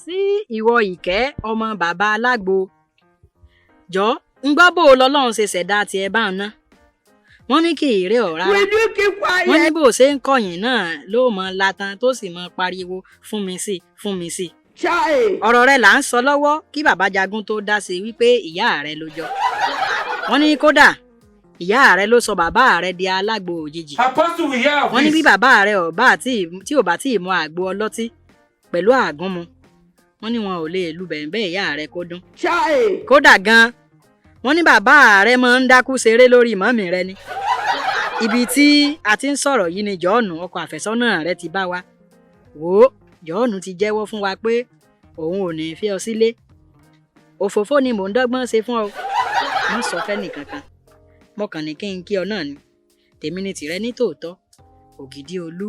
Sí ìwọ Ìkẹ́, ọmọ bàbá alágbo, jọ ń gbọ́ bó o lọ́lọ́run ṣe ṣẹ̀dá tiẹ̀ bá ń ná. Wọ́n ní kì í rí ọ̀ rárá. Will you keep quiet? Wọ́n ní bó o ṣe ń kọ̀yìn náà ló mọ latan tó sì mọ pariwo, "Fún mi sí, fún mi sí." Chai. Ọ̀rọ̀ rẹ̀ là ń sọ lọ́wọ́ kí bàbá Jagun tó dá sí i wípé ìyá rẹ̀ ló jọ. Wọ́n ní kódà ìyá rẹ̀ ló sọ bàbá rẹ̀ di alágbo òjijì. Apostle, we hear of Wọ́n ní bí this. bàbá rẹ̀ ọ̀bá tí ò bá tí ì mọ àgbo ọlọ́tí pẹ̀lú àgúnmu, wọ́n ní wọn ò lè lu bẹ̀ǹbẹ̀ ìyá rẹ̀ kó dún. Chai. Kódà gan, wọ́n ní bàbá rẹ̀ máa ń dákú ṣeré lórí mọ́mì rẹ̀ ni. Ibi tí a ti ń sọ̀rọ̀ yìí ni Jọ́ọ̀nù, ọkọ àfẹ́sọ́nà rẹ̀, ti bá wa. Wò ó, Jọ́ọ̀nù ti jẹ́wọ́ fún wa pé òun ò ní fi ọ sílé. Òfófó ni mò ń dọ́gbọ́n ṣe fún ọ, má sọ fẹ́nì kankan. Mo kàn ní kí n kí ọ náà ni. Tèmi ni tìrẹ ní tòótọ́. Ògìdì Olú.